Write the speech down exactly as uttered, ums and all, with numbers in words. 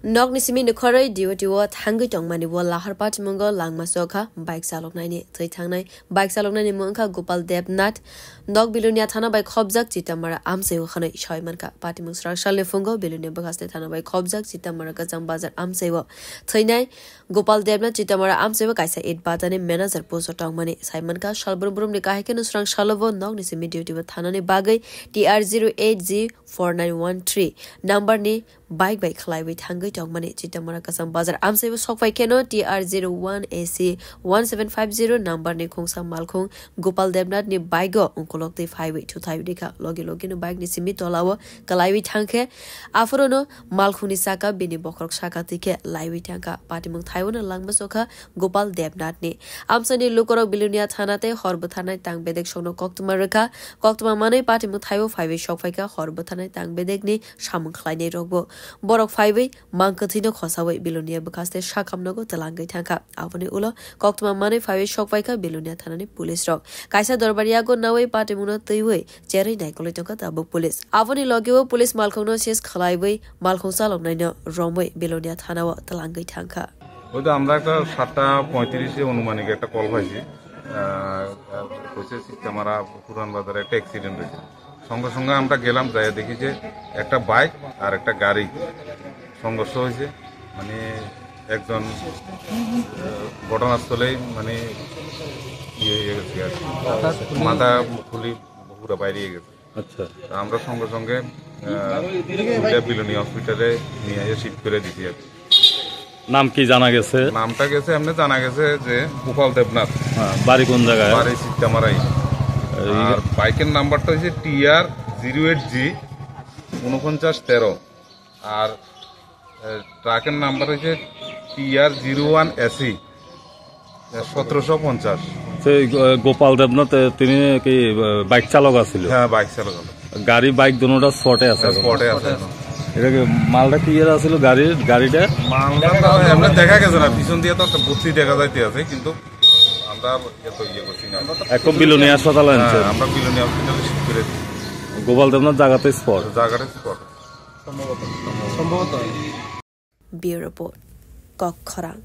Nokni simi nokharwi duty-o thangwi tongmani o lahar patimungo langma sokha bike chaloknaini. Thwi thangnai bike chaloknaini mung wngkha Gopal Debnath. Nok Bilonia thana bai khobjak Chitamara amchai o hwnwi sawi mankha. Patimung srang salni phungo Bilonia bwkhasni thana bai khobjak Chitamara Kwcham Bazar amchai o thwinai Gopal Debnath Chitamara amchai o kaisa it batani manager post o tongmani sai mankha. Sal brum brumni kahai kheno srang salo bo nokni simi duty-o thanani bagwi T R zero eight G four nine one three number ni bike bai khwlaiwi thangwi tongmani. Chitamara Kwcham Bazar amchaibo sokphai kheno T R zero one A C one seven five zero number ni khungsa malkhung Gopal Debnath ni bike o ungkulok twi phaiwi thuthai rikha. Logi logi no bike ni simi tola o kwlaiwi thangkhe aphuru no malkhung ni saka bini bokhorok saka twi khe laiwi thangkha. Patimung thaiwi no langma sokha Gopal Debnath ni. Amchaini lukurok Bilonia thana tei hor bwtharnai tang bedek songno koktwma rwkha. Koktwma manwi patimung thaiwi phaiwi sokphaikha hor bwtharnai tang bedekni samung khlainai rokbo. Borok phaiwi mang kwthwino khosawi Bilonia bwkhaste sakham nogo twlangwi thangkha. Aboni ulo koktwma manwi phaiwi sokphaikha Bilonia thanani police rok. Kaisa dorbar yago nawi patimungno twiwi cherwi naikolwi tongkha tabuk police. Aboni logio police malkhungno seize khlaiwi malkhung chaloknaino romwi Bilonia thanao twlangwi thangkha. ওই তো আমরা একটা সাতটা পঁয়ত্রিশে আনুমানিক একটা কল পাইছি। আহ, হচ্ছে সিস্টেমারা পুরান বাজারে একটা অ্যাক্সিডেন্ট হয়েছে। সঙ্গে সঙ্গে আমরা গেলাম, যাই দেখি যে একটা বাইক আর একটা গাড়ি সংঘর্ষ হয়েছে। মানে একজন, আহ, ঘটনাস্থলেই মানে ইয়ে হয়ে গেছে আর কি। মাথা খুলি পুরো বাইরে হয়ে গেছে। আচ্ছা। তা আমরা সঙ্গে সঙ্গে, আহ, তুলে বিলোনিয়া হসপিটালে নিয়ে এসে শিফট করে দিছি আর কি। নাম কি জানা গেছে? নামটা গেছে, এমনি জানা গেছে যে গোপাল দেবনাথ। হ্যাঁ, বাড়ি কোন জায়গায়? বাড়ি সিত্তামারাই। এই আর বাইকের নাম্বারটা হচ্ছে T R zero eight G ঊনপঞ্চাশ তেরো। আর, এ, ট্রাকের নাম্বার হচ্ছে T R zero one A C সতেরোশো পঞ্চাশ। সেই, এ, গোপাল দেবনাথ, এ, তিনি কি, এ, বাইক চালক আছিল? হ্যাঁ, বাইক চালক আছিল। গাড়ি বাইক দুটোটা স্পটে আছে হ্যাঁ, এখন? স্পটে আছে এখন। এটা কি মালটা কি এর আছিল গাড়ির, গাড়িটা? মালটা তো এমনি দেখা গেছে না, পিছন দিয়ে তো একটা ভর্তি দেখা যাইতে আছে, কিন্তু আমরা এত ইয়ে করছি না। এখন বিলোনিয়া হাসপাতালে হ্যাঁ, আনছেন? আমরা বিলোনিয়া হসপিটালে শিফট করে দিই। গোপাল দেবনাথ জায়গাতে স্পট? জায়গাটা স্পট। সম্ভবত। সম্ভবত। Bureau Report, Kokkhorang.